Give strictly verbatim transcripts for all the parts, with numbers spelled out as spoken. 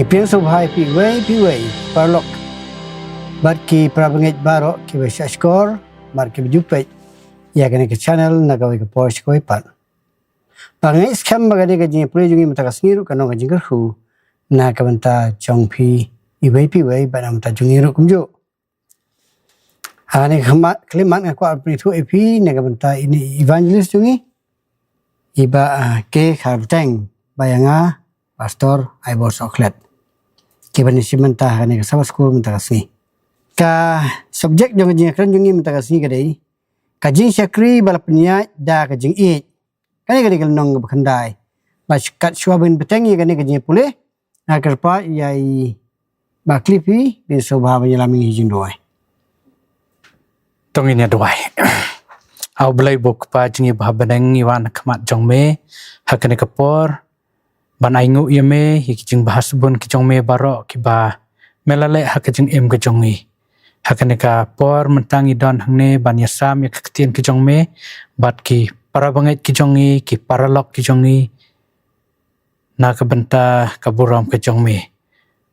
Pdiang sngewbha ïa phi iwei pa iwei, paralok bad ki parabangeit baroh kiba shahshkor bad kiba ju peit ïa kane ka channel na kawei ka por sha kawei pat. Ba nga ngeit skhem ba kane ka jingïapule jong ngi mynta ka sngi ruh kan long ka jingkyrkhu na ka bynta jong phi iwei pa iwei bad na ka bynta jong ngi ruh kumjuh. Ha kane ka khmat, khyllipmat nga kwah ban pynithuh ïa phi na ka bynta ine i evangelist jong ngi, i Bah, ah, K. Kharpateng, bad ïa nga, Pastor Aibor Sohkhlet, kiban ïashim bynta ha kane ka Sabbath School mynta ka sngi. Ka subject jong ka jingïakren jong ngi mynta ka sngi ka dei ka jingshakri ba la pynïaid da ka jingïeit. Kane ka dei ka lynnong kaba khyndai. Bad kat shwa ban bteng ïa kane ka jingïapule, nga kyrpad ïa i Bah Cliffy, pdiang sngewbha ban ïalam ïa ngi ha ka jingduwai. To ngin ïa duwai. A U Blei U Kpa jong ngi uba ha bneng, ngi wan ha khmat jong me ha kane ka por ban ainguh ïa me ïa ki jingbha sbun ki jong me baroh kiba me la leh ha ka jingim ka jong ngi. Ha kane ka por mynta ngi don hangne ban ïasam ïa ka ktien ka jong me bad ki parabangeit ki jong ngi, ki paralok ki jong ngi, na ka bynta ka burom ka jong me.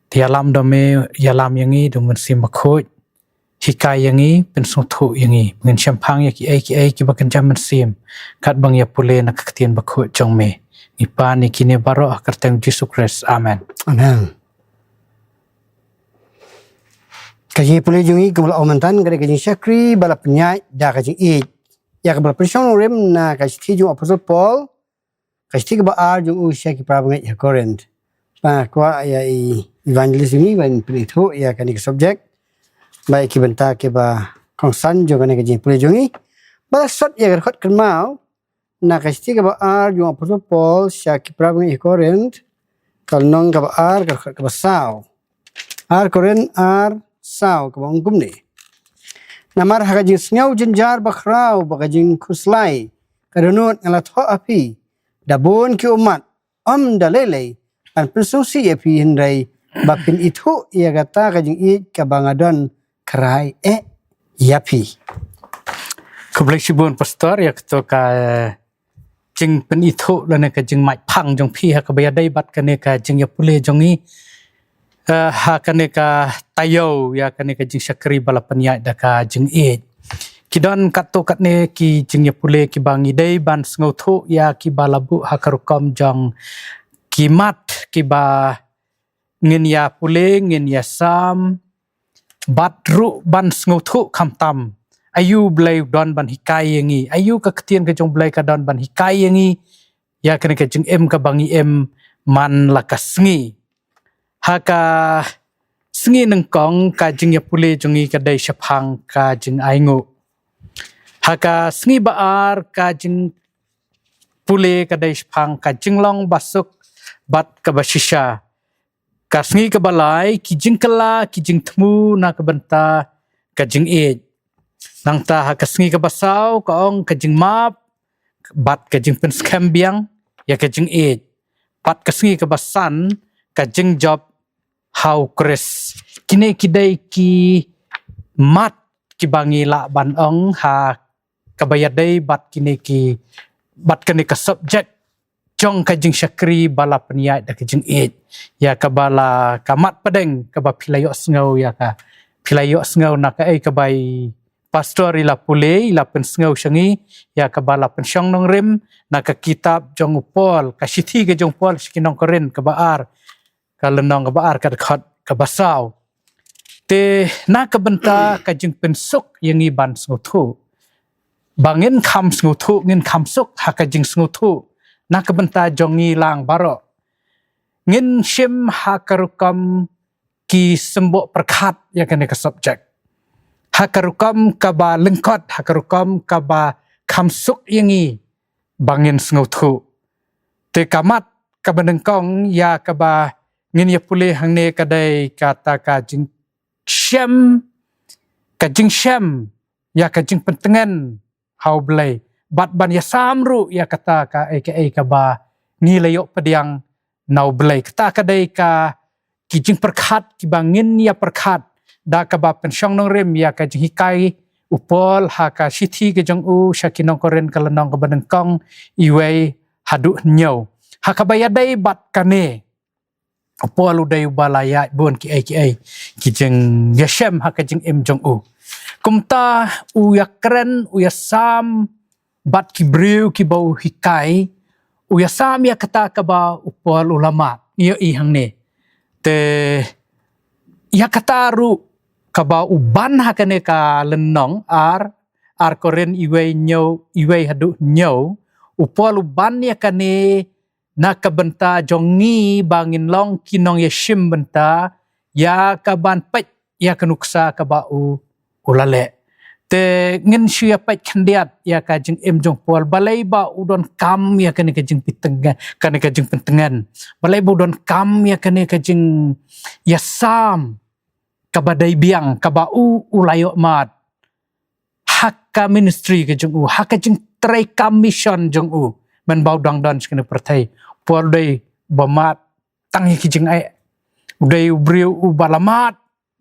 Te ïalam da me, ïalam ïa ngi da U Mynsiem Bakhuid. Hikai ïa ngi, pynsngewthuh ïa ngi, ba ngin shemphang ïa kiei kiei kiba kynja mynsiem katba ngi ïapule na ka ktien bakhuid jong me. Ngi pan ïa kine baroh ha ka kyrteng U Jisu Khrist. Amen. Amen. Ka jingïapule jong ngi kumba la ong mynta ka dei ka jingshakri ba la pynïaid da ka jingïeit, ïa kaba la pynshong nongrim na ka shithi jong u Apostol Paul, ka shithi kaba ar jong u sha ki parabangeit ha Korinth. Ba nga kwah ïa i evangelist jong ngi ban pynithuh ïa kane ka subject, bad ïa ki bynta kiba kongsan jong kane ka jingïapule jong ngi. Ba la sot ïa ka dkhot kynmaw na ka shithi kaba ar jong u Apostol Paul sha ki parabangeit ha Korinth, ka lynnong kaba ar, ka dkhot kaba saw. Ar Korinth ar saw, kaba ong kumne: Namar ha ka jingsngew jynjar bakhraw bad ka jingkhuslai ka dohnud nga la thoh ha phi da bun ki ummat, ym da lei lei ban pynsngewsih ïa phi, hynrei ba phin ithuh ïa kata ka jingïeit kaba nga don khrai eh ïa phi. Khublei shibun Pastor ïa kato ka jingpynithuh lane ka jingmait phang jong phi ha kaba ïadei bad kane ka jingïapule jong ngi, eh, ha kane ka taïew ïa kane ka jingshakri ba la pynïaid da ka jingïeit. Ki don katto katne ki jingïapule kiba ngi dei ban sngewthuh ïa kiba la buh ha ka rukom jong ki mat kiba ngin ïapule, ngin ïasam, bad ruh ban sngewthuh khamtam aïu U Blei u don ban hikai ïa ngi, aïu ka ktien ka jong U Blei ka don ban hikai ïa ngi ïa kane ka jingim kaba ngi im man la ka sngi. Ha ka sngi nyngkong ka jingïapule jong ngi ka dei shaphang ka jingainguh. Ha ka sngi ba ar ka jingpule ka dei shaphang ka jinglong basuk bad kaba shisha. Ka sngi kaba lai ki jingkylla, ki jingthmu na ka bynta ka jingïeit. Nangta ha ka sngi kaba saw ka ong ka jingmap bad ka jingpynskhem biang ïa ka jingïeit. Bad ka sngi kaba san ka jingjop ha U Khrist. Kine ki dei ki mat kiba ngi lah ban ong ha kaba ïadei bad kine ki, bad kane ka subject jong ka jingshakri ba la pynïaid da ka jingïeit. Ïa kaba la ka mat pdeng kaba phi la ïohsngew ïa ka, phi la ïohsngew na kaei kaba i Pastor i la pule, i la pynsngew sha ngi ïa kaba la pynshong nongrim na ka kitab jong u Paul, ka shithi ka jong u Paul sha ki nong Korinth kaba ar, ka lynnong kaba ar, ka dkhot kaba saw. Te na ka bynta ka jingpynsuk ïa ngi ban sngewthuh, ba ngin kham sngewthuh, ngin kham suk ha ka jingsngewthuh na ka bynta jong ngi lang baroh, ngin shim ha ka rukom ki symboh pyrkhat ïa kane ka subject, ha ka rukom kaba lyngkot, ha ka rukom kaba kham suk ïa ngi ba ngin sngewthuh. Te ka mat kaba nyngkong ïa kaba ngin ïapule hangne ka dei kata ka jingshem, ka jingshem ïa ka jingpyntngen ha U Blei, bad ban ïasam ruh ïa kata kaei kaei kaba ngi la ïoh pdiang na U Blei. Kata ka dei ka, ki jingpyrkhat kiba ngin ïa pyrkhat da kaba pynshong nongrim ïa ka jinghikai u Paul ha ka shithi ka jong u sha ki nong Korinth, ka lynnong kaba nyngkong, iwei haduh hynñiew. Ha kaba ïadei bad kane, U Paul u dei uba la ïaid bun ki ei ki ei, ki jingïashem ha ka jingim jong u. Kumta u ïakren, u ïasam bad ki briew kiba u hikai, u ïasam ïa kata kaba u Paul u la mad. Ïohi hangne. Te ïa kata ruh kaba u ban ha kane ka lynnong ar, ar Korinth iwei hynñiew, iwei haduh hynñiew, u Paul u ban ïa kane na ka bynta jong ngi ba ngin long ki nongïashim bynta ïa ka ban peit ïa ka nuksa kaba u u la leh. Te ngin shu ïa peit khyndiat ïa ka jingim jong u Paul, balei ba u donkam ïa kane ka jingpyntngen, kane ka jingpyntngen. Balei ba u donkam ïa kane ka jingïasam kaba dei biang kaba u u la ïoh mad ha ka ministry ka jong u, ha ka jingtrei kam mission jong u. Mynba u dang don sha kane ka pyrthei, u Paul u dei uba mad tang ïa ki jingeh. U dei u briew uba la mad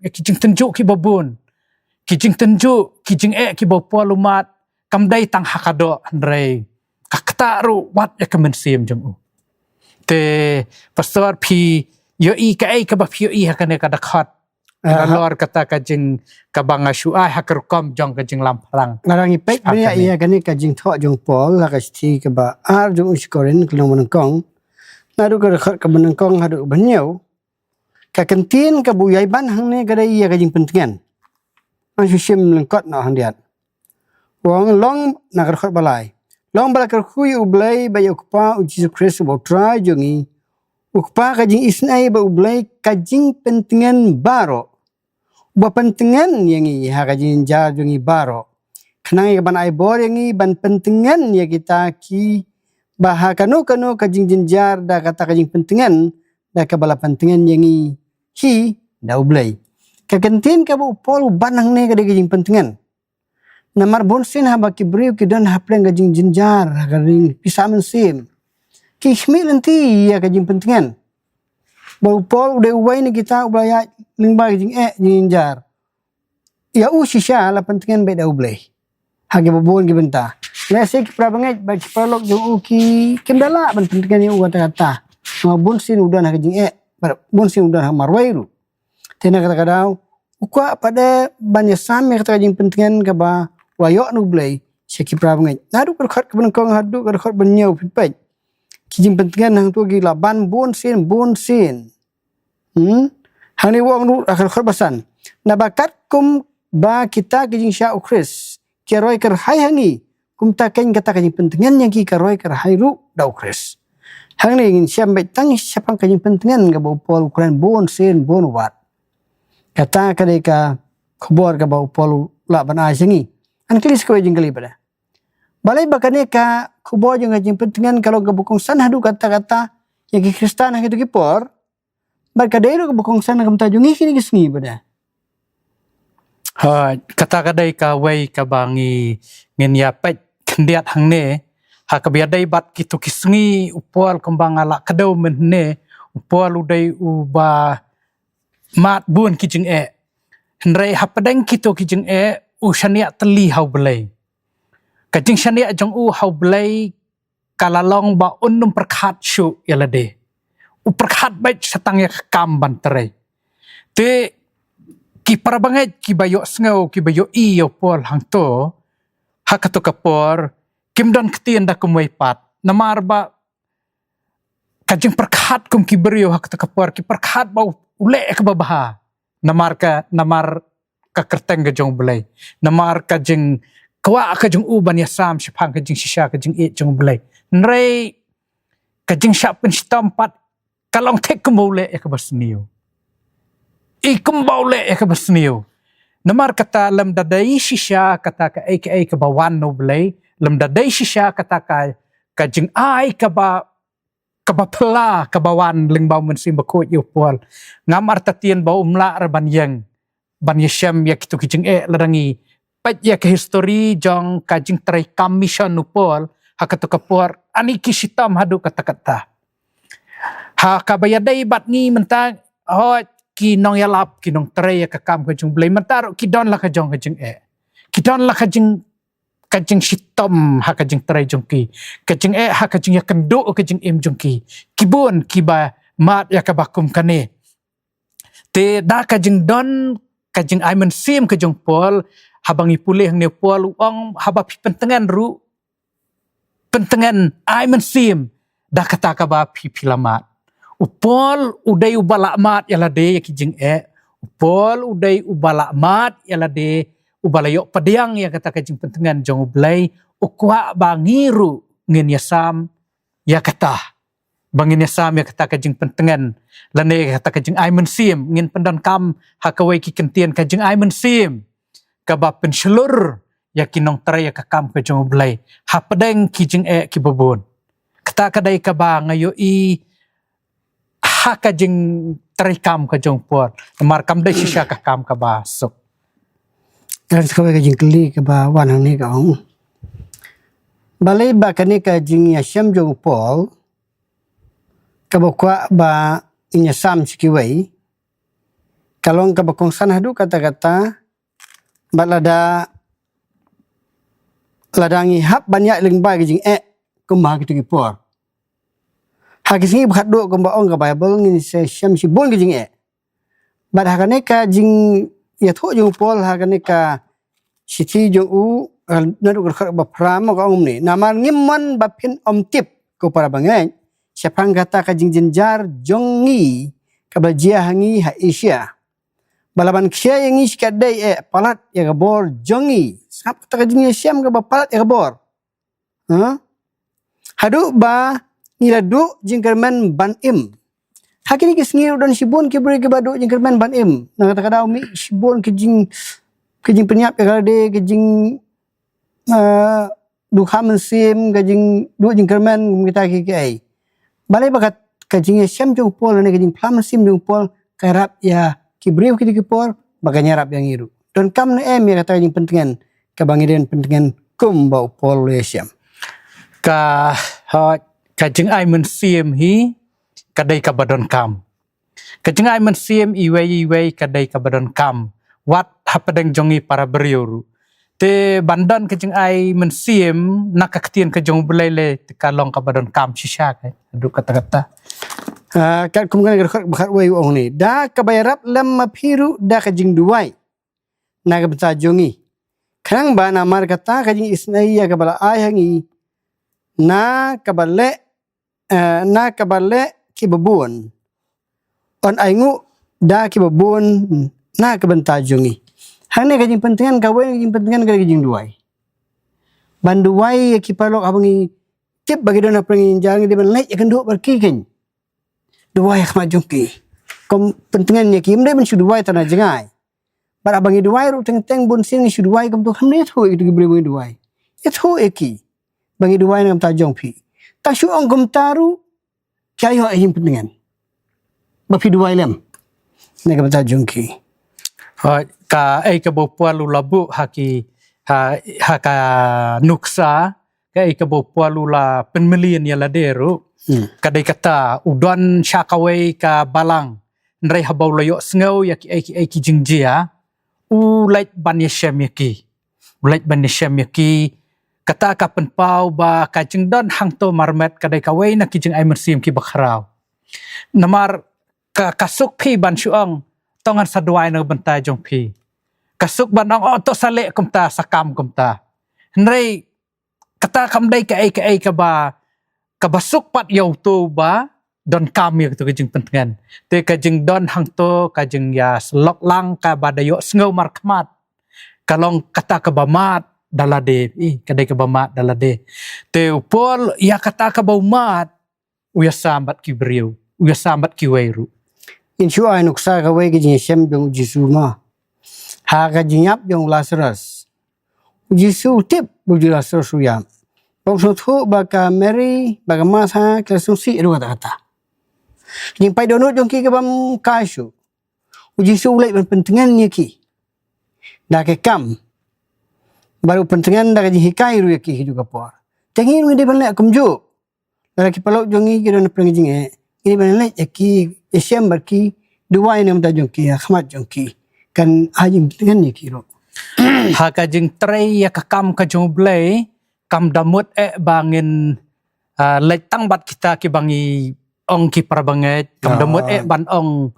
ïa ki jingtynjuh kiba bun. Ki jingtynjuh, ki jingeh kiba u Paul u mad, kam dei tang ha ka doh, hynrei ka ktah ruh wat ïa ka mynsiem jong u. Te Pastor, phi ïohi kaei kaba phi ïohi ha kane ka dkhot? Ah, ha- Nalor kata ka jing, kaba nga shu ai ha ka rukom jong ka jinglamphrang. Nga dang ïa peit bniah ïa kane ka jingthoh jong u Paul ha ka shithi kaba ar jong u sha ki Korinth, ka lynnong banyngkong, naduh ka dkhot kaba nyngkong haduh kaba hynñiew. Ka kyntien kaba u ïai ban hangne ka dei ïa ka jingpyntngen. Ngan shu shim lyngkot noh khyndiat. U ong, long, na ka dkhot ba lai, long ba la kyrkhu ïa U Blei bad ïa U Kpa U Jisu Khrist uba U Trai jong ngi, U Kpa ka jingisynei bad U Blei ka jingpyntngen baroh, uba pyntngen ïa ngi ha ka jingjynjar jong ngi baroh, khnang ïa kaban ai bor ïa ngi ban pyntngen ïa kita kiba ha kano kano ka jingjynjar da kata ka jingpyntngen da kaba la pyntngen ïa ngi hi da U Blei. Ka kyntien kaba u Paul u ban hangne ka dei ka jingpyntngen. Namar bunsien haba ki briew ki don hapdeng ka jingjynjar ha ka ri pisa mynsiem, ki khmih lynti ïa ka jingpyntngen. Bad u Paul u dei uwei na kita uba la ïaid lyngba ka jingeh jingjynjar. Ïa u shisha la pyntngen beit da U Blei ha kiba bun ki bynta. Lehse ki para bangeit bad ki paralok jong u ki, kim da lah ban pyntngen ïa u katta katta. Namar bunsien u don ha ka jingeh, bad bunsien u don ha ka marwei ruh. Te na kata ka daw u kwah pat de ban ïasam ïa kata ka jingpyntngen kaba u la ïoh na U Blei sha ki para bangeit. Naduh ka dkhot kaba nyngkong haduh ka dkhot ba hynñiew, phin peit, ki jingpyntngen hangto ki la ban bunsien bunsien. Hmm? Hangne u ong ruh ha ka dkhot ba san, naba katkum ba kita ki jingshah U Khrist ki ïa roi kyrhai ha ngi, kumta keiñ kata ka jingpyntngen ïa ngi ka roi kyrhai ruh da U Khrist. Hangne ngin shem beit tang shaphang ka jingpyntngen kaba u Paul u kren bunsien bun wat. Kata ka dei ka khubor kaba u Paul u lah ban ai sha ngi. Ngan kylli sa kawei ka jingkylli pat de. Balei ba kane ka khubor jong ka jingpyntngen ka long kaba kongsan haduh katta katta ïa ki Khristan ha kito ki por, bad ka dei ruh kaba kongsan na ka bynta jong ngi kine ki sngi pat de? Ha, kata ka dei kawei kaba ngi, ngin ïa peit khyndiat hangne. Ha kaba ïadei bad kito ki sngi, u Paul, kumba nga la kdew mynne, u Paul u dei uba mad bun ki jingeh. Hynrei hapdeng kito ki jingeh u shaniah tylli ha U Blei. Ka jingshaniah jong u ha U Blei ka la long ba un ym pyrkhat shuh ïa lade. U pyrkhat beit sha tang ïa ka kam ban trei. Te ki para bangeit kiba ïohsngew, kiba ïohi ïa u Paul hangto ha kato ka por, kim don ktien da kumwei pat. Namar ba ka jingpyrkhat kum ki briew ha kato ka por, ki pyrkhat ba u leh ïa kaba bha. Namar ka, namar ka kyrteng ka jong U Blei. Namar ka jingkwah ka jong u ban ïasam shaphang ka jingshisha ka jingïeit jong U Blei. Hynrei ka jingshah pynshitom pat ka long thik kumba u leh ïa kaba sniew. I kumba u leh ïa kaba sniew. Namar kata lymda dei shisha kata kaei kaei kaba wan na U Blei, lymda dei shisha kata ka, ka jingai kaba, kaba phylla kaba wan lyngba U Mynsiem Bakhuid ïa u Paul, ngam artatien ba um lah re ban ïeng ban ïashem ïa kito ki jingeh lada ngi peit ïa ka histori jong ka jingtrei kam mission u Paul ha kato ka por. Ani ki shitom haduh katta katta. Ha kaba ïadei bad ngi mynta, hooid, ki nongïalap, ki nongtrei ïa ka kam ka jong U Blei mynta ruh ki don la ka jong ka jingeh. Ki don la ka jing, ka jingshitom ha ka jingtrei jong ki. Ka jingeh ha ka jingïakynduh ka jingim jong ki. Ki bun kiba mad ïa kaba kum kane. Te da ka jingdon ka jingai mynsiem ka jong u Paul, haba ngi pule hangne u Paul u ong haba phi pyntngen ruh, pyntngen, ai mynsiem da kata kaba phi phi la mad. U Paul u dei uba la mad ïa lade ïa ki jingeh. U Paul u dei uba la mad ïa lade, uba la ïoh pdiang ïa kata ka jingpyntngen jong U Blei. U kwah ba ngi ruh ngin ïasam ïa kata, ba ngin ïasam ïa kata ka jingpyntngen lane ïa kata ka jingai mynsiem. Ngin pyndonkam ha kawei ki kyntien ka jingai mynsiem kaba pynshlur ïa ki nongtrei ïa ka kam ka jong U Blei hapdeng ki jingeh kiba bun. Kata ka dei kaba nga ïohi ha ka jingtrei kam ka jong u Paul, namar kam dei shisha ka kam kaba suk. Kan sa kawei ka jingkylli kaba wan hangne ka ong, balei ba kane ka jingïashem jong u Paul kaba kwah ba ngin ïasam sha kiwei ka long kaba kongsan haduh katta katta bad lada, lada ngi hap ban ïaid lyngba ki jingeh kumba ha kito ki por. Ha ki sngi ba khatduh kumba ong ka Baibl ngin sa shem shibun ki jingeh. Bad ha kane ka jingïathuh jong u Paul ha kane ka shithi jong u, eh, naduh ka dkhot ba phra, ka ong kumne: Namar ngim mon ba phin ym tip, ko para bangeit, shaphang kata ka jingjynjar jong ngi kaba la jia ha ngi ha Asia, ba la ban khia ïa ngi shikatdei, eh, palat ïa ka bor jong ngi. Sngap kata ka jingïashem kaba palat ïa ka bor. Ha? Haduh ba ngi la duh jingkyrmen ban im. Ha kine ki sngi ruh don shibun ki briew kiba duh jingkyrmen ban im. Na kata ka daw mih shibun ki jing, ki jingpynïap ïa ka lade, ki jing, eh, duh ha mynsiem, ki jingduh jingkyrmen, kita ki, ki ei. Balei ba ka, ka jingïashem jong u Paul ne ka jingphla mynsiem jong u Paul ka ïarap ïa ki briew kito ki por, ba kan ïarap ïa ngi ruh. Donkam ne em ïa kata ka jingpyntngen kaba ngi dei ban pyntngen kumba u Paul u ïashem? Ka, ha, ka jingai mynsiem hi ka dei kaba donkam. Ka jingai mynsiem iwei iwei ka dei kaba donkam wat hapdeng jong ngi para briew ruh. Te ban don ka jingai mynsiem na ka ktien ka jong U Blei lei te ka long kaba donkam shisha, ka haduh katta katta. Ah, katkum kane ka dkhot ba khatwei u ong ne: Da kaba ïarap lem ma phi ruh da ka jingduwai na ka bynta jong ngi, khnang ba namar kata ka jingisynei ïa kaba la ai ha ngi na kaba leh, eh, na kaba leh kiba bun, yn ainguh da kiba bun na ka bynta jong ngi. Hangne ka jingpyntngen, kawei ka jingpyntngen ka dei ka jingduwai. Ban duwai ïa ki paralok haba ngi tip ba ki don ha pyrshah jingïaseng, ngi dei ban leit ïakynduh bad ki, kan. Duwai ha khmat jong ki. Kum pyntngen ïa ki, ym dei ban shu duwai tang na jngai. Bad haba ngi duwai ruh teng teng bun sien ngi shu duwai kumto, ym dei ïathuh ïa kito ki briew ba ngi duwai. Ïathuh ïa ki ba ngi duwai na ka bynta jong phi. Tang shu ong kumta ruh, ki ïoh ïa ka jingpyntngen ba phi duwai lem na ka bynta jong ki. Hooid, kaei kaba u Paul u la buh ha ki, ha, ha ka nuksa, kaei kaba u Paul u la pynmlien ïa lade ruh. Hmm. Ka dei kata, u don sha kawei ka balang. Hynrei haba u la ïohsngew ïa kiei kiei ki jingjia, u leit ban ïashem ïa ki. U leit ban ïashem ïa ki. Kata ka pynpaw ba ka jingdon hangto marmet ka dei kawei na ki jingai mynsiem kiba khraw. Namar ka, ka suk phi ban shu ong, to ngan sa duwai na ka bynta jong phi. Ka suk ban ong, oh, to sa leh kumta, sa kam kumta. Hynrei kata kam dei kaei kaei kaba, kaba suk pat ïa uto uba donkam ïa kato ka jingpyntngen. Te ka jingdon hangto ka jingïasyllok lang kaba da ïohsngew markhmat, ka long kata kaba mad da lade, ih, ka dei kaba mad da lade. Te u Paul ïa kata kaba u mad u ïasam bad ki briew, u ïasam bad kiwei ruh. Ngin shu ai nuksa kawei ka jingïashem jong u Jisu mo. Ha ka jingïap jong u Lasarus, u Jisu u tip ba u Lasarus u ïap. Bad u sngewthuh ba ka Mary bad ka Martha ki la sngewsih ïa kata kata. Ka jingpait dohnud jong ki ka bym kai shuh. U Jisu u leit ban pyntngen ïa ki da ka kam. Bad u pyntngen da ka jinghikai ruh ïa ki ha kajuh ka por. Te ngi ruh ngi dei ban leh kumjuh. Lada ki paralok jong ngi ki don ha pyrshah jingeh, ngi dei ban leit ïa ki, ïashem bad ki, duwai na ka bynta jong ki ha khmat jong ki. Kan ai jingpyntngen ïa ki ruh. Ha ka jingtrei ïa ka kam ka jong U Blei, kam da mut eh ba ngin, ah, leit tang bad kita kiba ngi ong ki para bangeit, kam da mut eh ban ong,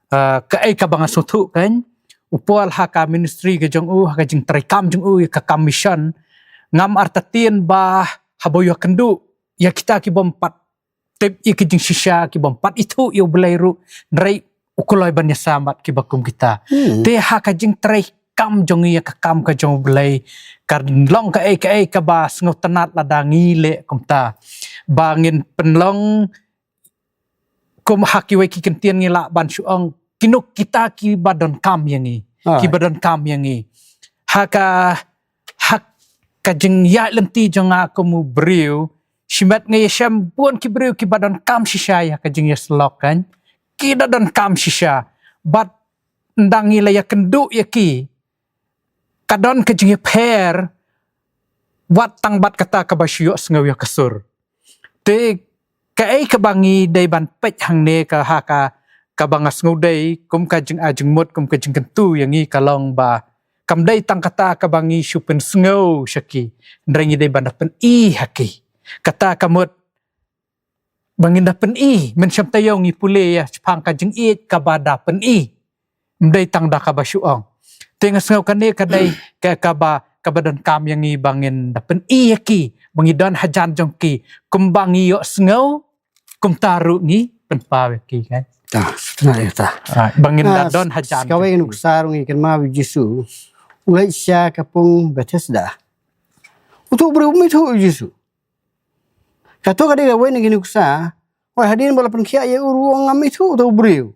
eh, kaei kaba nga sngewthuh kan. U Paul ha ka ministry ka jong u, ha ka jingtrei kam jong u, ïa ka kam mission. Ngam artatien ba haba u ïakynduh ïa kita ki bym pat tip ïa ki jingshisha, ki bym pat ithuh ïa U Blei ruh, hynrei u kloi ban ïasamat kiba kum kita. Te ha ka jingtrei kam jong ngi ïa ka kam ka jong U Blei, kan long kaei kaei kaba sngewtynnat lada ngi leh kumta. Ba ngin pynlong kum ha kiwei ki kyntien ngi lah ban shu ong, kino kita kiba donkam ïa ngi, kiba donkam ïa ngi. Ha ka, ha ka jingïaid lynti jong nga kum u briew, shimet nga ïashem bun ki briew kiba donkam shisha ïa ka jingïasyllok kan. Ki da donkam shisha. Bad ynda ngi la ïakynduh ïa ki, ka don ka jingïapher wat tang bad kata kaba shu ïohsngew ïa ka sur. Te kaei kaba ngi dei ban peit hangne ka ha ka, kaba nga sngew dei kum ka jingai jingmut, kum ka jingkyntu ïa ngi ka long ba kam dei tang kata kaba ngi shu pynsngew sha ki, hynrei ngi dei ban da pyni ha ki. Kata ka mut ba ngin da pyni, mynshem taïew ngi pule ïa shaphang ka jingïeit kaba da pyni. Ym dei tang da kaba shu ong. Te nga sngew kane ka dei ka, kaba, kaba donkam ïa ngi ba ngin da pyni ïa ki, ba ngi don hajan jong ki, kumba ngi ïohsngew, kumta ruh ngi pynpaw ïa ki kan. Ta, na ïa ta. Ah, ba ngin da don hajan. Kawei ka nuksa ruh ngi kynmaw ïa u Jisu u leit sha ka pung Bethesda. Uto u briew um ithuh ïa u Jisu. Kato ka dei kawei na ki nuksa, wat hadien ba la pynkhiah ïa u ruh u ong ngam ithuh uto u briew.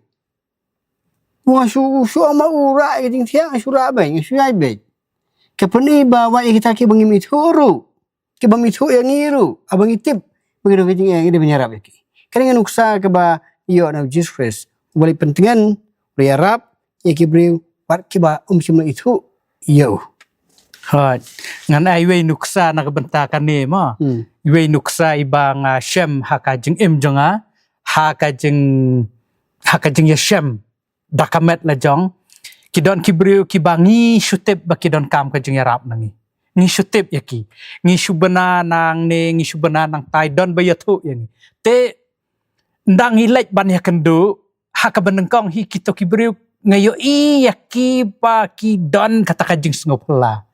U ong shu, shu ong ma u rah ïa ka jingthiah, shu rah beit, shu ïaid beit. Ka pyni ba wat ïa kita kiba ngim ithuh ruh, kiba ngim ithuh ïa ngi ruh, haba ngi tip ba ngi don ka jingeh, ngi dei ban ïarap ïa ki. Kane ka nuksa kaba ïoh na u Jisu Khrist, uba leit pyntngen, uba leit ïarap ïa ki briew wat kiba um shym la ithuh ïa u. Hooid. Ngan ai iwei i nuksa na ka bynta kane mo. Hmm. Iwei i nuksa iba nga shem ha ka jingim jong nga, ha ka jing, ha ka jingïashem da ka met la jong. Ki don ki briew kiba ngi shu tip ba ki donkam ka jingïarap na ngi. Ngi shu tip ïa ki. Ngi shu bna nangne, ngi shu bna nangtai, don ba ïathuh ïa ngi. Te ynda ngi leit ban ïakynduh, ha kaba nyngkong hi kito ki briew nga ïohi ïa ki ba ki don kata ka jingsngewphylla.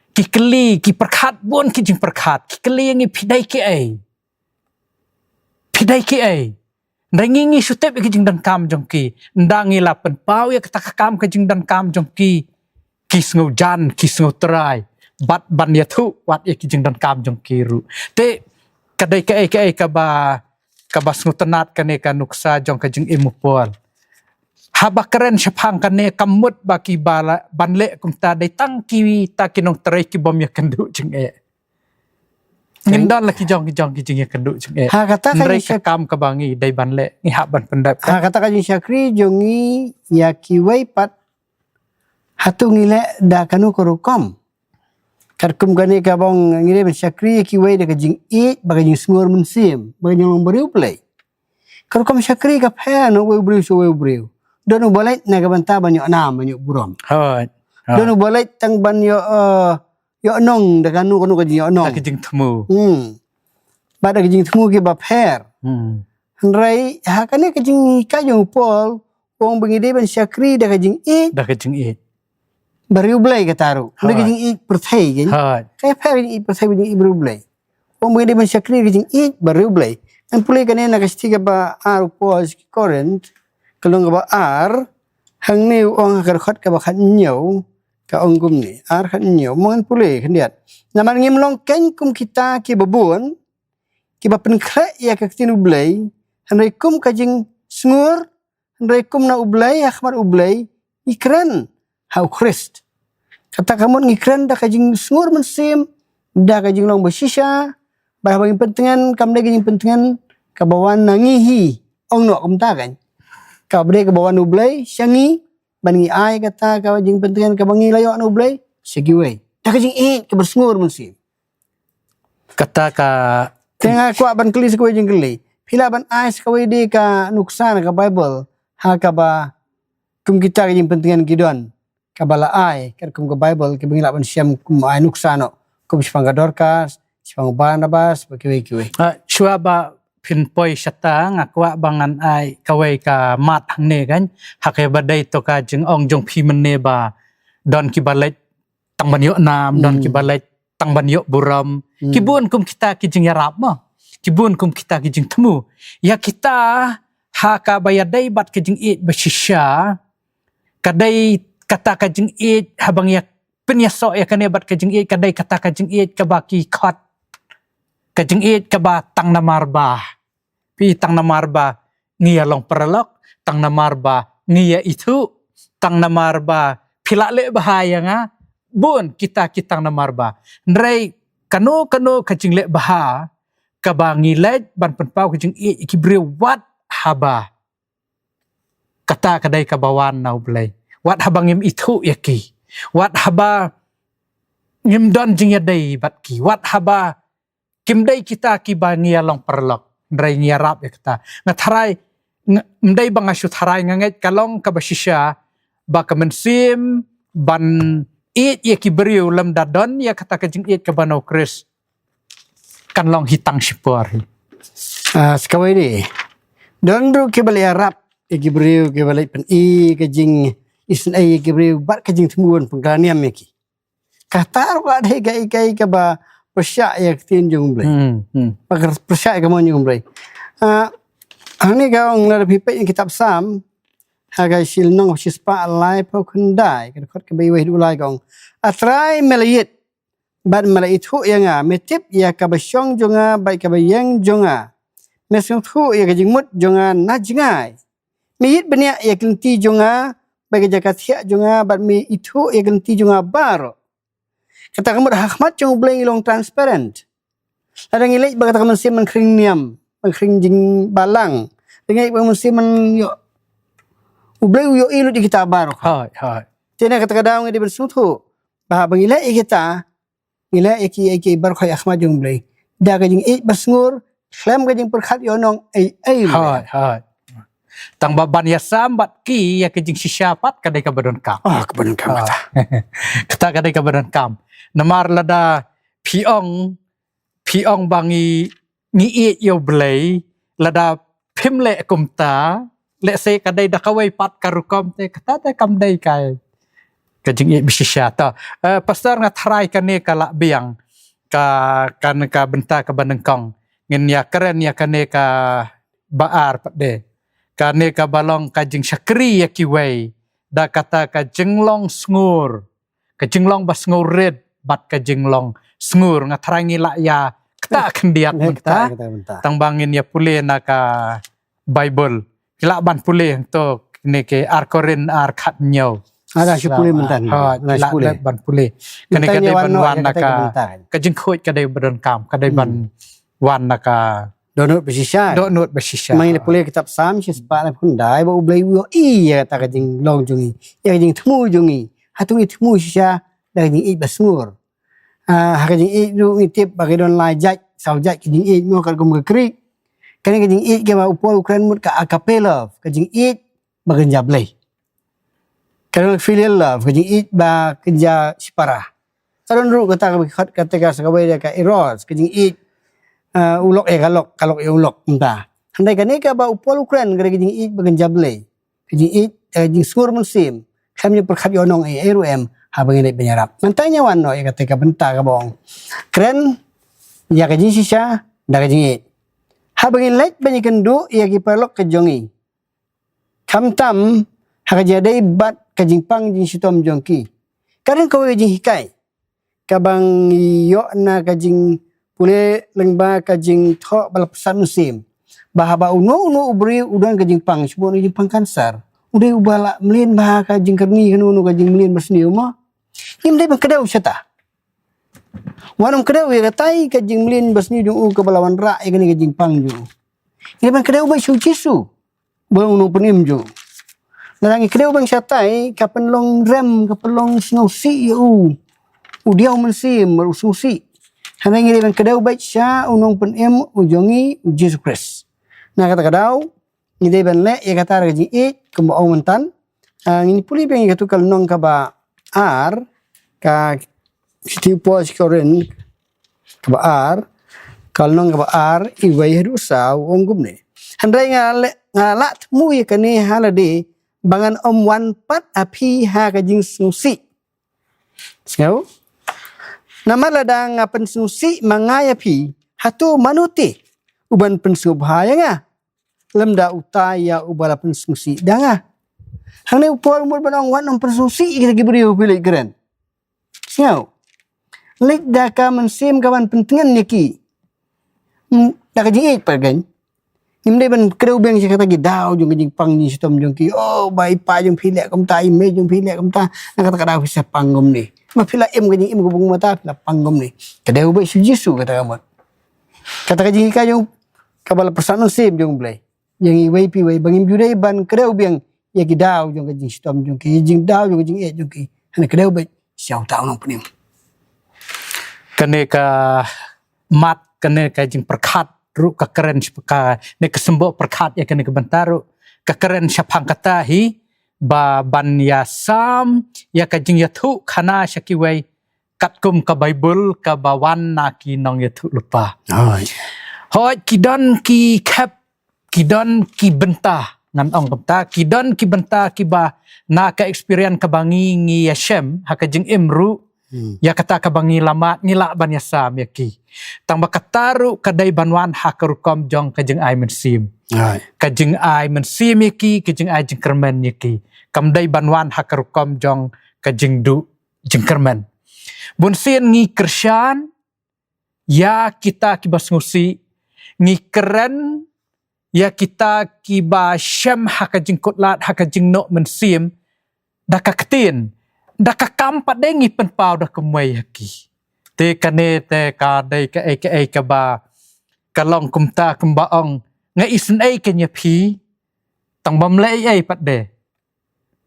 Ki kylli, ki pyrkhat bun ki jingpyrkhat, ki kylli ïa ngi phi dei kiei. Phi dei kiei. Hynrei ngi ngi shu tip ïa ki jingdonkam jong ki. Ynda ngi la pynpaw ïa kata ka kam ka jingdonkam jong ki, ki sngewjan, ki sngewtrai. Bad ban ïathuh wat ïa ki jingdonkam jong ki ruh. Te ka dei kaei kaei kaba, kaba sngewtynnat kane ka nuksa jong ka jingim u Paul. Haba kren shaphang kane kam mut ba kiba la, ban leh kumta dei tang kita ki nongtrei ki bym ïakynduh jingeh. Ngin don la ki jong ki jong ki jingïakynduh jingeh. Ha kata ka jingshak- kam kaba ngi dei ban leh, ngi hap ban pyndep. Ha kata ka jingshakri jong ngi ïa kiwei pat, hato ngi leh da kano ka rukom? Katkum kane kaba ong ngi dei ban shakri ïa kiwei da ka jingïeit bad ka jingsngur mynsiem, ba ka jinglong briew Blei. Ka rukom shakri ka pher na uwei u briew sha uwei u briew. Don uba leit na ka bynta ban ïoh nam, ban ïoh burom. Hooid. Don uba leit tang ban ïoh, eh, ïoh nong da kano kano ka jingïoh nong. Da ka jingthmu. Hmm. Bad da ka jingthmu kiba pher. Hmm. Hynrei ha kane ka jinghikai jong u Paul, u ong ba ngi dei ban shakri da ka jingïeit. Da ka jingïeit. Briew Blei kata ruh. Da ka jingïeit pyrthei kan. Hooid. Ka pher ka jingïeit pyrthei bad ka jingïeit briew Blei. U ong ba ngi dei ban shakri da ka jingïeit briew Blei. Ngan pule kane na ka shithi kaba ar u Paul sha ki Korinth, ka lynnong kaba ar, hangne u ong ha ka dkhot kaba khathynñiew, ka ong kumne, ar khathynñiew, mo ngan pule khyndiat. Namar ngim long keiñ kum kita kiba bun, kiba pynkhreh ïa ka ktien u Blei, hynrei kum ka jingsngur, hynrei kum na u Blei, ha khmat u Blei, ngi kren ha u Khrist. Kata ka mut ngi kren da ka jingsngur mynsiem, da ka jinglong ba shisha, bad haba ngi pyntngen, kam dei ka jingpyntngen kaba wan na ngi hi, ong noh kumta kan. Kaba dei kaba wan na u Blei sha ngi, ban ngi ai kata ka jingpyntngen kaba ngi la ïoh na u Blei sha kiwei. Da ka jingïeit kaba sngur mynsiem. Kata ka. Te nga kwah ban kylli sa kawei jingkylli. Phi lah ban ai sa kawei de ka nuksa na ka Baibl ha kaba kum kita ka jingpyntngen ki don, kaba la ai katkum ka Baibl, kiba ngi lah ban shem kum ai nuksa noh, kum shaphang ka Dorkas, shaphang u Barnabas, bad kiwei kiwei. Ah, shuwa ba phin poi shata, nga kwah ba ngan ai kawei ka mat hangne kan, ha kaba dei to ka jingong jong phi mynne ba don kiba leit tang ban ïoh nam, don kiba leit tang ban ïoh burom. Ki bun kum kita ki jingïarap mo. Ki bun kum kita ki jingthmu. Ïa kita, ha kaba ïadei bad ka jingïeit ba shisha, ka dei kata ka jingïeit, haba ngi ïa pynïasoh ïa kane bad ka jingïeit, ka dei kata ka jingïeit kaba ki khot, ka jingïeit kaba tang namar ba phi, tang namar ba ngi ïa long paralok, tang namar ba ngi ïa ithuh, tang namar ba phi la leh bha ïa nga. Bun kita ki tang namar ba. Hynrei kano kano ka jingleh bha kaba ngi leh ban pynpaw ka jingïeit ïa ki briew, wat haba kata ka dei kaba wan na U Blei, wat haba ngim ithuh ïa ki, wat haba ngim don jingïadei bad ki, wat haba kim dei kita kiba ngi ïa long paralok, hynrei ngi ïarap ïa kata. Nga tharai, ng-, ym dei ba nga shu tharai, nga ngeit ka long kaba shisha ba ka mynsiem ban ïeit ïa ki briew lymda don ïa kata ka jingïeit kaba na U Khrist kan long hi tang shipor hi. Ah, sa kawei de, don ruh kiba leh ïarap ïa ki briew kiba leh pyni ka jingisynei ïa ki briew bad ka jingthmu ban pynkylla niam ïa ki. Kata ruh ka dei kaei kaei kaba pyrshah ïa ka ktien jong U Blei. Hmm, hmm. Ba ka pyrshah ïa ka mon jong U Blei. Ah, hangne ka ong, lada phi peit ïa kitab Salm, ha ka shi lynnong shispah laiphew khyndai, ka dkhot kaba wei haduh lai ka ong: A Trai, me la ïeit bad me la ithuh ïa nga, me tip ïa kaba shong jong nga bad kaba ïeng jong nga. Me sngewthuh ïa ka jingmut jong nga na jngai. Me ïit bniah ïa ki lynti jong nga bad ka jaka thiah jong nga, bad me ithuh ïa ki lynti jong nga baroh. Kata ka mut ha khmat jong U Blei ngi long transparent. Lada ngi leit bad kata ka mynsiem ban khring niam, ban khring jingbalang, lada ngi leit bad ka mynsiem ban ïoh, U Blei u ïohi lut ïa kita baroh. Hooid, hooid. Te na kata ka daw ngi dei ban sngewthuh ba haba ngi leh ïa kita, ngi leh ïa ki, ïa ki baroh ha khmat jong U Blei da ka jingïeit ba sngur, khlem ka jingpyrkhat ïohnong ei ei ruh. Hooid, hooid. Tang ba ban ïasam bad ki ïa ka jingshisha pat ka dei kaba donkam. Ah, kaba donkam kata. Kata ka dei kaba donkam. Namar lada phi ong, phi ong ba ngi, ngi ïeit ïa U Blei, lada phim leh kumta, lehse ka dei da kawei pat ka rukom te, kata te kam dei ka, ka jingïeit ba shisha. To, eh, Pastor, nga tharai kane ka la biang, ka, kan ka bynta kaba nyngkong. Ngin ïa kren ïa kane kaba ar pat de. Kane kaba long ka jingshakri ïa kiwei da kata ka jinglong sngur, ka jinglong ba sngur rit bad ka jinglong sngur. Nga tharai ngi la ïa ktah khyndiat mynta. Ktah, ktah mynta. Tang ba ngin ïa pule na ka Baibl. Ki lah ban pule to, ne, ki Ar Korinth ar khathynñiew. Ada shu pule mynta. Ha, ki lah ban pule. Kane ka dei ban wan na ka, ka jingkhuid ka dei ba donkam, ka dei ban wan na ka dohnud ba shisha. Dohnud ba shisha. Mynta pule kitab Salm shispah laiphew khyndai, ba U Blei u ïohi ïa kata ka jinglong jong ngi, ïa ka jingthmu jong ngi. Hato ngi thmu shisha da ka jingïeit ba sngur? Ah, ha ka jingïeit ruh ngi tip ba ka don lai jait, saw jait ka jingïeit, mo, katkum ka Greek. Kane ka jingïeit kaba u Paul u kren mut ka agape love, ka jingïeit ba kynja Blei. Ka don filial love, ka jingïeit ba kynja shipara. Ka don ruh kata kaba khot kata ka sa kawei da ka eros, ka jingïeit, ah, u lok ïa ka lok, ka lok ïa u lok, mynta. Hynrei kane kaba u Paul u kren ka dei ka jingïeit ba kynja Blei. Ka jingïeit, eh, jingsngur mynsiem. Khlem ïa pyrkhat ïohnong ei ei ruh em, haba ngi leit ban ïarap. Mynta ngi wan noh ïa kata ka bynta kaba ong: Kren ïa ka jingshisha da ka jingïeit. Haba ngi leit ban ïakynduh ïa ki paralok ka jong ngi, khamtam ha ka jingïadei bad ka jingpang jingshitom jong ki. Ka don kawei ka jinghikai kaba ngi ïoh na ka jingpule lyngba ka jingthoh ba la pyrsad mynsiem, ba haba uno uno u briew u don ka jingpang, shu buh ka jingpang cancer, u dei uba la mlien bha ka jingkyrni, kano kano ka jingmlien basniew, mo. Ngim dei ban kdew shata. Wat nym kdew ïa katai ka jingmlien basniew jong u kaba la wanrah ïa kane ka jingpang jong u. Ngi dei ban kdew beit sha u Jisu ba u nongpynim jong u. Lada ngi kdew beit shatai, ka pynlong rem, ka pynlong sngewsih ïa u, u diaw mynsiem bad u sngewsih. Hynrei ngi dei ban kdew beit sha u nongpynim u jong ngi, u Jisu Khrist. Na kata ka daw ngi dei ban leh ïa kata da ka jingïeit, kumba ong mynta. Ah, ngin pule biang ïa katu ka lynnong kaba ar, ka shithi u Paul sha ki Korinth kaba ar, Ka lynnong kaba ar, uwei haduh saw, u ong kumne: Hynrei nga la, nga la thmu ïa kane ha lade, ba ngan ym wan pat ha phi ha ka jingsngewsih. Sngew? Namar lada nga pynsngewsih ma nga ïa phi, hato mano te uban pynsngewbha ïa nga? Lymda uta ïa uba la pynsngewsih da nga. Hangne u Paul u mut ban ong, wat nym pynsngewsih ïa kita ki briew phi leit kren. Sngew? Leit da ka mynsiem ka ban pyntngen ïa ki. Hmm, da ka jingïeit pat kan. Ngim dei ban kdew biang sha kata ki daw jong ka jingpang jingshitom jong ki. Oh, ba i pa jong phi leh kumta, i mei jong phi leh kumta. Na kata ka daw phi sa pang kumne. Ma phi la im ka jingim ka bun mata, phi la pang kumne. Ka dei u ba shu Jisu kata ka mut. Kata ka jinghikai jong kaba la pyrshang mynsiem jong U Blei. Ïa ngi iwei pa iwei, ba ngim ju dei ban kdew biang ïa ki daw jong ka jingshitom jong ki, ïa jingdaw jong ka jingïeit jong ki. Hana kdew beit sha uta u nongpynim. Kane ka mat, kane ka jingpyrkhat ruh ka kren shaphang kane ka symbol pyrkhat ïa kane ka bynta ruh ka kren shaphang kata hi, ba ban ïasam ïa ka jingïathuh khana sha kiwei katkum ka Baibl kaba wan na ki nongïathuhlypa. Hooid. Hooid, ki don ki khep, ki don ki bynta, ngan ong kumta, ki don ki bynta kiba na ka experience kaba ngi, ngi ïashem ha ka jingim ruh. Hmm. Ïa kata kaba ngi la mad, ngi lah ban ïasam ïa ki. Tang ba kata ruh ka dei ban wan ha ka rukom jong ka jingai mynsiem. Hooid. Ka jingai mynsiem ïa ki, ka jingai jingkyrmen ïa ki. Kam dei ban wan ha ka rukom jong ka jingduh jingkyrmen. Bunsien ngi kyrshan ïa kita kiba sngewsih, ngi kren ïa kita kiba shem ha ka jingkutlad, ha ka jingnoh mynsiem, da ka ktien, da ka kam pat de ngi pynpaw da kumwei ha ki. Te kane te ka dei kaei kaei kaba ka long kumta kumba ong, nga isynei kein ïa phi, tang bym leh ei ei pat de.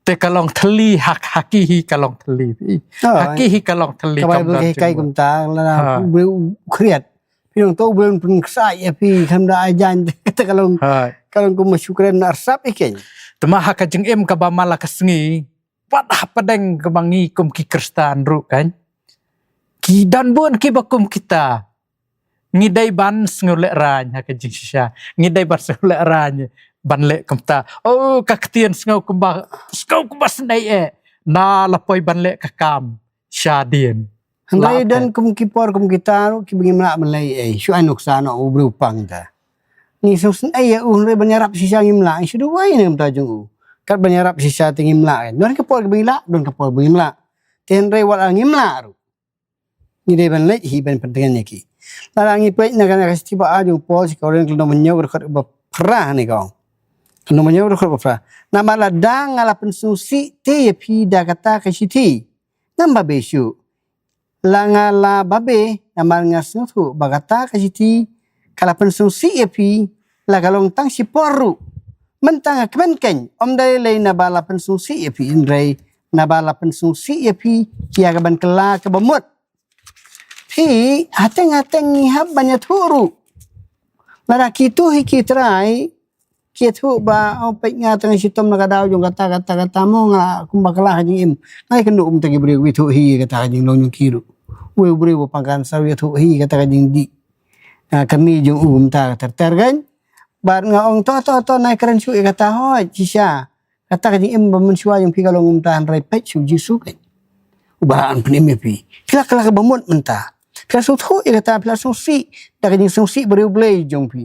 Te ka long thylli ha, ha ki hi ka long thylli phi. Ha ki hi ka long thylli. Ka Baibl ka hikai kumta, lada u briew u khriat, phi nang to u briew pynksai ïa phi, kham da ai jan, te ka long, ka long kum ma shu kren na arsap ïa kein. Te ma ha ka jingim kaba man la ka sngi, wat hapdeng kaba ngi kum ki Khristan ruh kan, ki don bun kiba kum kita. Ngi dei ban sngewlehraiñ ha ka jingshisha. Ngi dei ban sngewlehraiñ ban leh kumta. Oh, ka ktien sngew kumba, sngew kumba sdang eh. Na la poi ban leh ka kam shadien. Hynrei don kum ki por kum kita ruh kiba ngim lah ban leh ei ei. Shu ai nuksa noh u briew pang ta. Ngi sngewsynei ïa u hynrei ban ïarap shisha ngim lah. Shu duwai ne kumta jong u. Kat ban ïarap shisha te ngim lah. Don ka por kiba ngi lah, don ka por ba ngim lah. Te hynrei wat la ngim lah ruh, ngi dei ban leit hi ban pyntngen ïa ki. Lada ngi peit na ka, na ka shithi ba ar jong u Paul sha ki Korinth, ka lynnong ba hynñiew, ka dkhot ba phra ne ka ong. Ka lynnong ba hynñiew, ka dkhot ba phra. Namar lada nga la pynsngewsih te ïa phi da kata ka shithi, ngam babe shuh. La nga la babe, namar nga sngewthuh ba kata ka shithi ka la pynsngewsih ïa phi, la ka long tang shipor ruh. Mynta nga kmen kein, ym da lei lei naba la pynsngewsih ïa phi, hynrei naba la pynsngewsih ïa phi ïa ka ban kylla kaba mut. Phi, hateng hateng ngi hap ban ïathuh ruh. Lada kito hi ki trai ki ïathuh ba, oh, peit nga tang shitom na ka daw jong kata kata kata mo, nga kumba kylla ha jingim. Nga ïakynduh kumta ki briew ki ïathuh hi kata ka jinglong jong ki ruh. Uwei u briew ba pang cancer u ïathuh hi kata ka jingdih, ah, kyrni jong u kumta ter ter kan. Bad nga ong to to to, nai kren shuh ïa kata, hooid shisha. Kata ka jingim ba mynshuwa jong phi ka long kumta, hynrei peit sha u Jisu kein, uba la pynim ïa phi. Phi la kylla kaba mut mynta. Phi la sngewthuh ïa kata, phi la sngewsih da ka jingsngewsih bariewblei jong phi.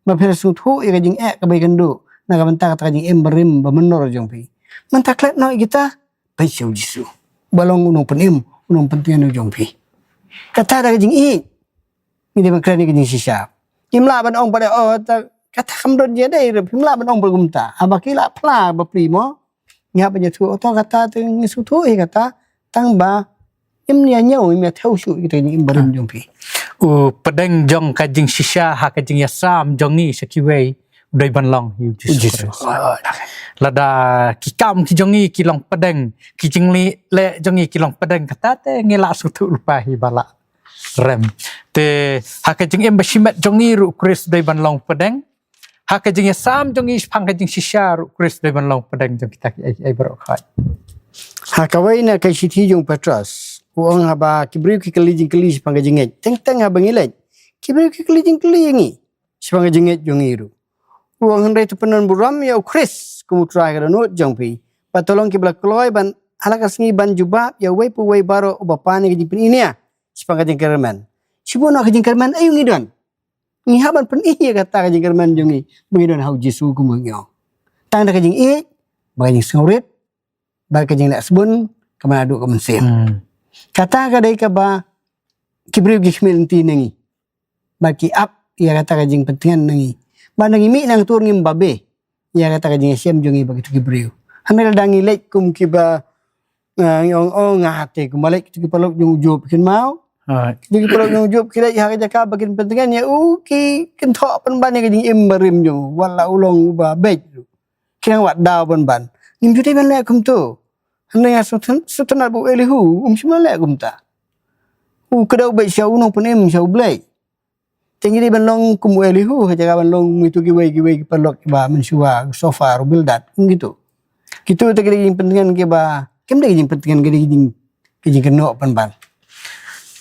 Ba phi la sngewthuh ïa ka jingeh kaba ïakynduh na ka bynta kata ka jingim barim bamynor jong phi. Mynta klet noh ïa kita, peit sha u Jisu, uba long u nongpynim, u nongpyntngen jong phi. Kata da ka jingïeit. Ngi dei ban kren ïa ka jingshisha. Ngim lah ban ong pat, oh, ta, kata kam don jingïadei ruh, phim lah ban ong pat kumta. Haba ki la phla bapli mo, ngi hap ban ïathuh, oh, to kata te ngi sngewthuh ïa kata, tang ba ngim ïa ñiew, ngim ïa thew shuh ïa kita ki jingim barim jong phi. U pdeng jong ka jingshisha ha ka jingïasam jong ngi sha kiwei u dei ban long ïa u Jisu Khrist. Lada ki kam ki jong ngi ki long pdeng, ki jingleh leh jong ngi ki long pdeng, kata te ngi la sngewthuh lypa hi ba la rem. Te ha ka jingim ba shimet jong ngi ruh u Khrist u dei ban long pdeng. Ha ka jingïasam jong ngi shaphang ka jingshisha ruh u Khrist u dei ban long pdeng jong kita kiei kiei baroh khoit. Ha kawei na ka shithi jong u Petros, u ong haba ki briew ki kylli jingkylli shaphang ka jingngeit, teng teng haba ngi leit, ki briew ki kylli jingkylli ïa ngi shaphang ka jingngeit jong ngi ruh. U ong, hynrei to pyndonburom ïa u Khrist kum u Trai ka dohnud jong phi, bad to long kiba la kloi ban ha la ka sngi ban jubab ïa uwei pa uwei baroh uba pan ïa ka jingpyni nia shaphang ka jingkyrmen. Shibun ka jingkyrmen aïu ngi don? Ngi hap ban pyni ïa kata ka jingkyrmen jong ngi ba ngi don ha u Jisu kum u ngi ong. Tang da ka jingïeit, ba ka jingsngewrit, ba ka jingleh sbun, ka man aduh ka mynsiem. Hmm. Kata ka dei kaba ki briew ki khmih lynti na ngi. Ba ki ap ïa kata ka jingpyntngen na ngi. Ba na ngi mih nang tur ngim babe ïa kata ka jingïashem jong ngi ba kitu ki briew. Hynrei lada ngi leit kum kiba, ah, ngi ong, oh, nga te kumba leit kitu ki paralok jong u Job kin mau. Alright. Kitu ki paralok jong u Job ki leit ha ka jaka ba kin pyntngen ïa u, ki kynthoh pynban ïa ka jingim barim jong u, wat la u long uba beit ruh. Ki nang wad daw pynban. Ngim ju dei ban leh kumtu. Hynrei nga sngewthuh, sngewthuh ba u Elihu um shym la leh kumta. U kdew beit sha u nongpynim, sha U Blei. Te ngi dei ban long kum u Elihu, ha jaka ban long kum kitu kiwei kiwei ki paralok kiba mynshuwa, Sophar, u Bildad, kum kitu. Kitu te ki dei ki jingpyntngen kiba, kim dei ki jingpyntngen, ki dei ki jing, ki jingkynnoh pynban.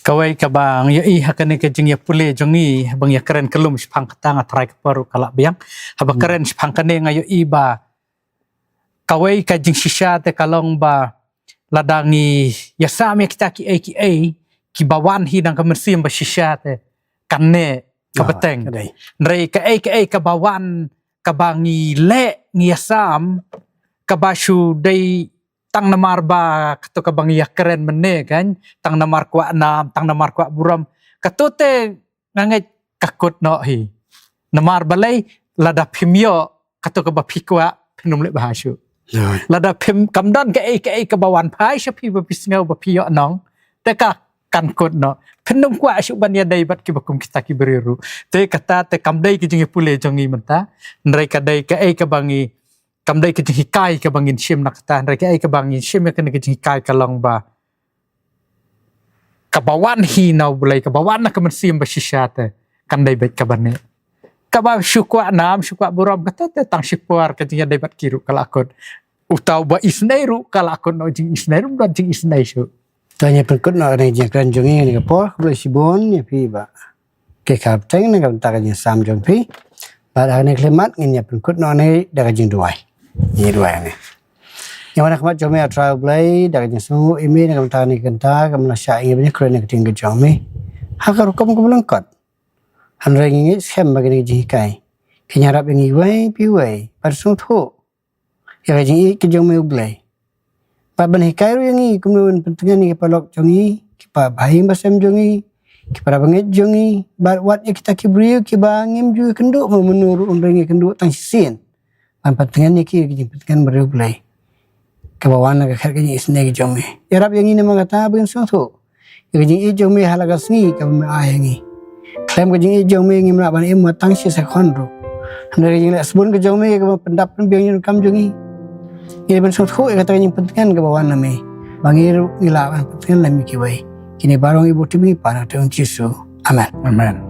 Kawei kaba nga ïohi ha kane ka jingïapule jong ngi, haba ngi ïakren kyllum shaphang kata, nga tharai ka por ruh ka lah biang. Haba Hmm. kren shaphang kane nga ïohi ba kawei ka jingshisha te ka long ba lada ngi ïasam ïa kita kiei kiei kiba wan hi na ka mynsiem bashisha te kan neh ka Ah, bteng. ka dei. Hynrei kaei kaei kaba wan, kaba ngi leh, ngi ïasam, kaba shu dei tang namar ba kato kaba ngi ïakren mynne kan, tang namar kwah nam, tang namar kwah burom. Kato te nga ngeit ka kut noh hi. Namar balei? Lada phim ïoh kato kaba phi kwah, phin ym leh bha shuh. Hooid. Lada phim, kam don kaei kaei kaba wan phai sha phi ba phi sngew ba phi ïoh nong, te ka kan kut noh. Phin ym kwah shuh ban ïadei bad kiba kum kita ki briew ruh. Te kata te kam dei ka jingïapule jong ngi mynta. Hynrei ka dei kaei kaba ngi, kam dei ka jinghikai kaba ngin shim na kata. Hynrei kaei kaba ngin shim ïa kane ka jinghikai ka long ba kaba wan hi na U Blei, kaba wan na ka mynsiem bashisha te kan dei beit kaba neh. Kaba shu kwah nam, shu kwah burom, kata te tang shipor, ka jingïadei bad ki ruh ka la kut. Uta uba isynei ruh ka la kut noh jingisynei, ruh don jingisynei shuh. Te ngi pynkut noh kane ka jingkren jong ngi kane ka por, khublei shibun ïa phi ba ki kyrpad na ka bynta ka jingsam jong phi. Bad ha kane ka khyllipmat ngin ïa pynkut noh ne da ka jingduwai. Ngi duwai ne. Ïa wan ha khmat jong me, A Trai U Blei, da ka jingsngewnguh ïa me na ka bynta kane ka kynta kaba me la shah ïa ngi ban ïakren na ka ktien ka jong me ha ka rukom kaba lyngkot. Hynrei ngi ngeit skhem ba kane ka jinghikai kan ïarap ïa ngi iwei pa iwei ban sngewthuh ïa ka jingïeit ka jong me U Blei. Bad ban hikai ruh ïa ngi kumno ban pyntngen ïa ki paralok jong ngi, ki para bahaïing bahasem jong ngi, ki para bangeit jong ngi, bad wat ïa kita ki briew kiba ngim ju ïakynduh mo mano ruh, hynrei ngi ïakynduh tang shisien ban pyntngen ïa ki, ki jingpyntngen briew U Blei kaba wan na ka khet ka jingisynei ka jong me. Ïarap ïa ngi namar kata ba ngin sngewthuh ïa ka jingïeit jong me ha la ka sngi kaba me ai ïa ngi. Khlem ka jingïeit jong me ngim lah ban im wat tang shi sekhon ruh. Hynrei ka jingleh sbun ka jong me kaba pyndap pynbiang ïa ka kam jong ngi. Ngi dei ban sngewthuh ïa kata ka jingpyntngen kaba wan na me ba ngi ruh ngi lah ban pyntngen lem ïa kiwei. Kine baroh ngi buh tip ngi pan ha ka kyrteng u Jisu. Amen. Amen.